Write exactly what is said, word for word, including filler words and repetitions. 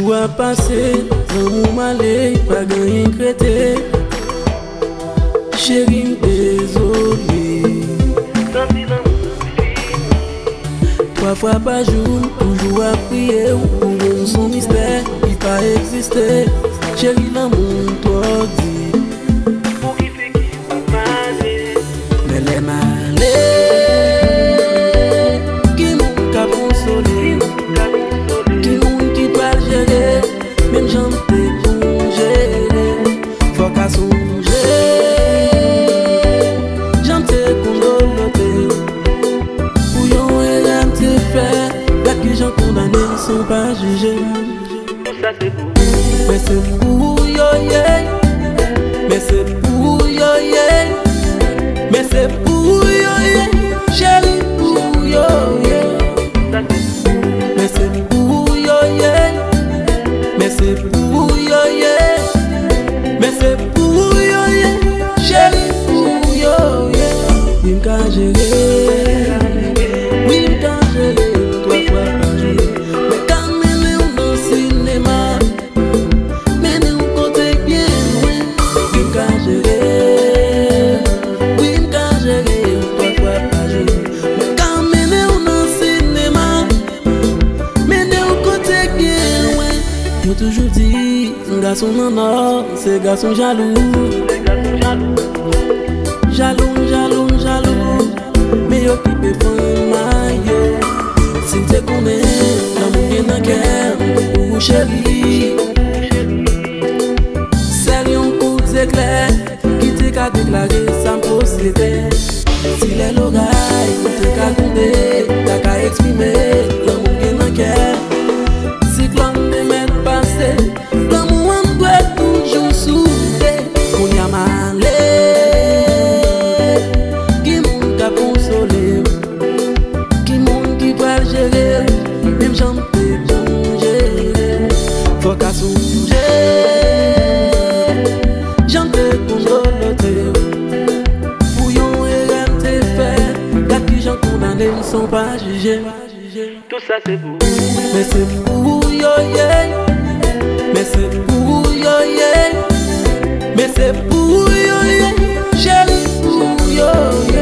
Jou a pase, zanmi w ale, pa gen anyen k rete. Cheri, m dezole. Santi lanmou fini. Twa fwa pa jou, m toujou ap priye w. Pou mwen, w s on mistè ki pa egziste. Cheri, lanmou m twò di. Pou ki figi w ap pale? Men lè m ale, ki moun k ap konsole? Ki moun ki pral jere? Menm jan m te konn jere, fò w ka sonje jan m te konn dolote. Pou yon erè m te fè, gad kijan kondane m san w pa jije m. Tout sa se pou ou. Men se pou ou yo ye. Men se pou ou yo ye. Men se pou ou yo ye. Cheri, pou ou yo ye. Men se pou ou yo ye. Men se pou ou yo ye. Men se pou ou yo ye. Cheri, pou ou yo ye. Wi, m ka jere. Wi, m ka jere. Twa fwa pa jou. Mwen ka mennen w nan sinema. Mennen w kote k byen lwen. Wi, m ka jere. Wi, m ka jere. Twa fwa pa jou. Mwen ka mennen w nan sinema. Mennen w kote k byen lwen. Yo toujou di, gason nan nò, se gason jalou. Jalou, jalou, jalou. Men yo kipe fanm a yo. Si w te konnen lanmou gen nan kè m pou ou, cheri. Sèl yon kout zeklè ki te ka deklare sa m posede. Si lè loray te ka tonbe, ta ka eksprime lanmou gen nan kè. Siklòn te mèt pase, lanmou an dwe toujou soude. Kounye a m ale, ki moun k ap konsole m? Ki moun ki pral jere m? Menm jan m te konn jere m. Fò w ka sonje jan m te konn dolote. Pou yon erè m te fè, gad kijan kondane m san w pa jije m. Tout sa se pou ou. Men se pou ou yo ye. Men se pou ou yo ye. Men se pou ou yo ye. Cheri, pou ou yo ye.